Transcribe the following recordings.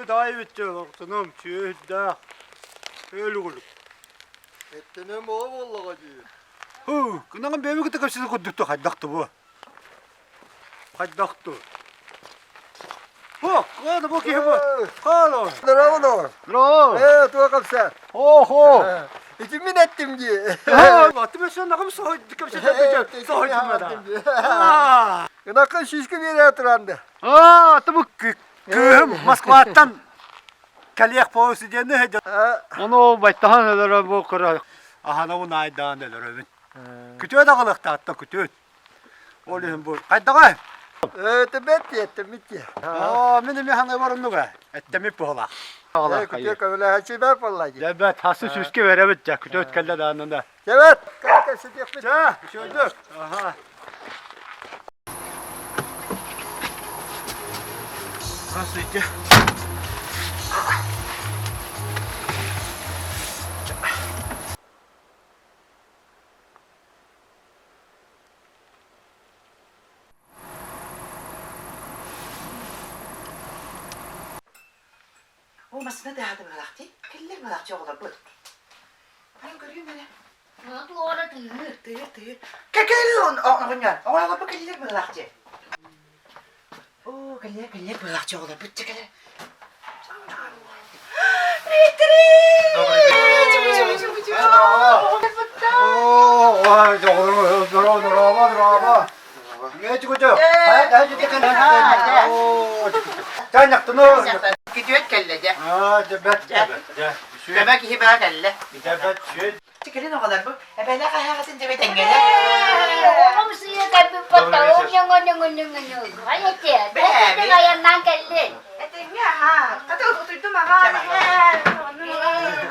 даай бүтте охтунум сүөһүддээх өлүгүлүк. Эттэнэн боҕо буоллаҕа дии. Ху, кынаҕын бэйэми кытта кэпсэтэ курдук хайдах бу? Хайдах ту? Хо, каана бу киһи бу. Хаало. Здорово, доҕор. Здорово. Ээ, туох кэпсээн? Охо. Ити мин эттим дии. Аты мен нагым кэпсэтэ соһуйдум да. Ынакка сүүскэ биэрэ туранды. Аа, аты бу кыыһым Москваттан кэлиэх поезд диэн Ону байтахан өлөрө бу кыра аһана унайдаан өлөрөбүн. Күтүө даҕалыахтаатта күтүөт. Ол иһин бу хайдаҕай? Этэмэт этэмит Оо, мин эмиэ хаҥай оннуга. Этэмит буолаах. Күтүө көмөлөһөччү бэр буолла дии. Дьэбэт, хасы сүүскэ беребит дьэ, күтүөт кэллэ даанна. Дьэбэт, кэпсэтиэхпит. Чэ, үчүгэйдик. Аха. Здравствуйте. Оо, массыына тыаһаата быһалаахтыы. Кэллэр быһалаахчы оҕолорбут. Баран көрүөм эрэ. Туора тыыһыр. Тыыр, тыыр. Кэллэр оҕонньор. Оҕолорбут кэллэр быһалаахчы. Оо, кэллэр, кэллэр быһалаахчы оҕолорбут. Чэ, кэлэр. Күтүөт кэллэ дьэ. Көмө киһи баа кэллэ. Кэлин оҕолор бу эбэлээх эһэҕитин дьэбэ тэҥҥэлэр. Оҕом сыйа кэлбит баттаҕым ньоҥо-ньоҥо-ньоҥо-ньоҥо. Хайа этэ, айаннаан кэллин. Этэҥҥэ аһаа. Хата утуйдум аҕаа.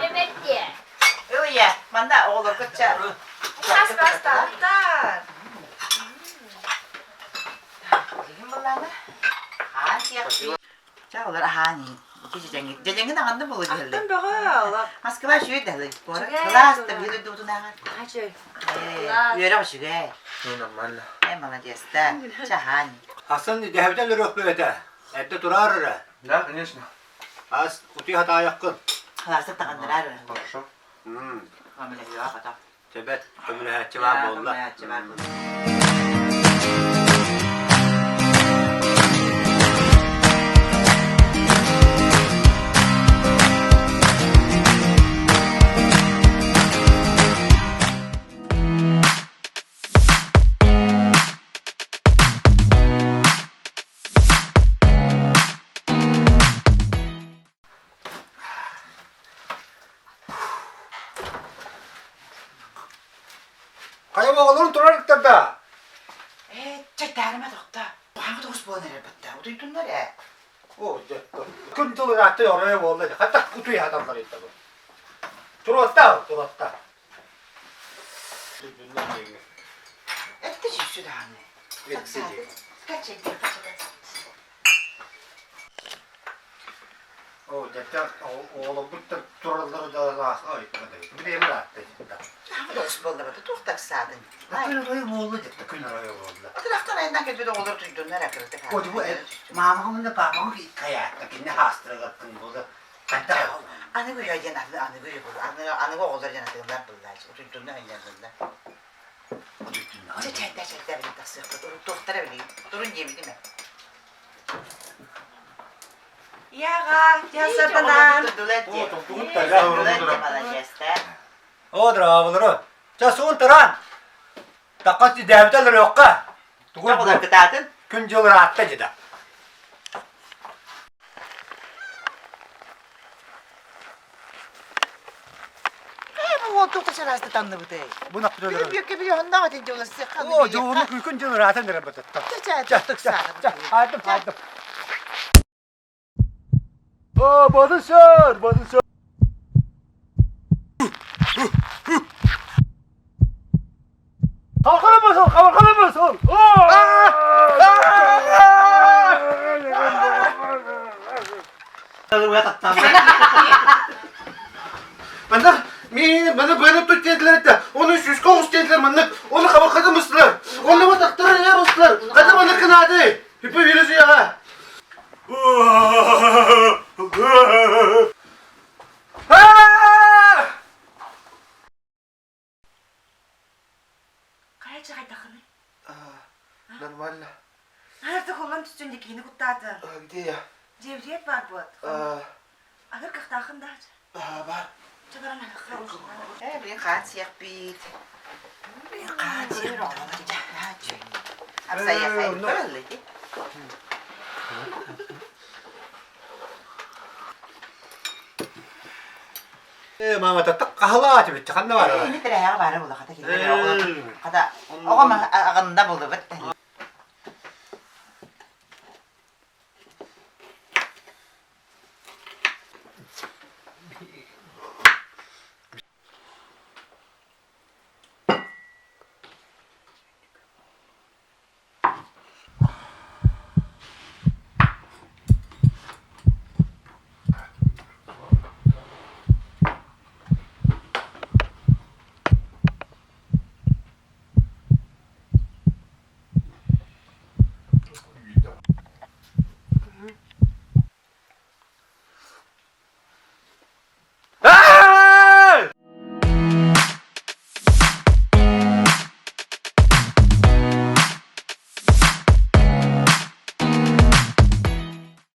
Эбэттиэ. Ылыйа, манна оҕолорго ча. Ас бастааттар. Билигин былаана. Хаан сиэхпит. Ча олор аһаан иһин. Ити дьэдьэҥҥит. Дьэдьэҥҥин аҕанна буолу диһэллэр. Аттан бөҕө олох. Москва үчүгэй да куорат. Кылаас да биир дойдубутунааҕар. Үчүгэй. Үөрэх үчүгэй. Ну, нормально. Э, молодец да. Ча аһаан иһин. Хасан дэһэбитэ өлөрүөхпүт этэ. Эрдэ тураар эрэ. Да, конечно. Ас утуй хатаайаххын. Халаастар таҕыннараар эрэ. Хорошо. Көмөлөһүөҕэ хата. Тэбэт көмөлөһөөччү баар буолла. Көмөлөһөөччү баар буолла. Хайа оҕолорун турар иттэрдэ. Ээ, чэйдээримэ тохтоо. Хаҥа тоҕус буолан эрэр батта. Утуйдуннар ээ. О, дьэ, күн тыл ыраатта оройо буолла. Хата утуй хаталлар иттэ бу. Туруоттаа, туруоттаа. Этте сүүсү даҕаны. Этте дии. Качай, качай. Оо, дьэ, оҕолорбут да тураллара да ой, билиэм ыраатта. Тоҕус буолла туох таксаадын? Күн оройо буолла дьэ, күн оройо буолла. Атырахтан айаннаан кэлбит оҕолор туйдуннар акырытык. О, бу маамаҕын да паапаҕын хайаатта кинини хаастырыгаттын буолла. Хайдах? Аныгы үйэ диэн аныгы үйэ буолла. Аныгы аныгы оҕолор диэн атыылар буллааччы. Утуйдуннар айаннанна. Чэ чэйдэ чэйдэ билин тахсыахпыт. Туохтара билигин. Турун диэбитим ээ. Яға, ясатанан. О, драабылары. Ча суун таран. Такка тидээбитэ өлөрүөххэ. Тугу кытаатын? Күн дьыл ыраатта дьида. Уол чараасты танныбытай. Бу нахпыт Күн бүккэ би оннаах этин дьоласыахха. О, дьону күн дьыл ыраатан эрэ бататта. Чэ, Хайдым, хайдым. О, бадын сөр, бадын сөр. Kalkana basıl, kalkana basıl. Манна мин маны быаны тут диэтилэр этэ. Оны сүүскэ оҕус диэтилэр маннык. Оны хабархата мыстылар. Онно батахтар эрэ мыстылар. Хата маннык кынааты. Хиппе вирус яга. Ити Дьиэбитигэр баар буот. Аһыр кыахтааххын да. Баар. Чэ баран аһыахха. Ээ, билин хаан сиэхпит. Билин хаан сиэхпит. Амсайыаххайын көрөллө ити. Э, мама, так хаһалаат бит, ханна бар? Ини тирэһэҕэ баара була хата кинилэр оҕолор. Хата оҕом аҕында булдубут.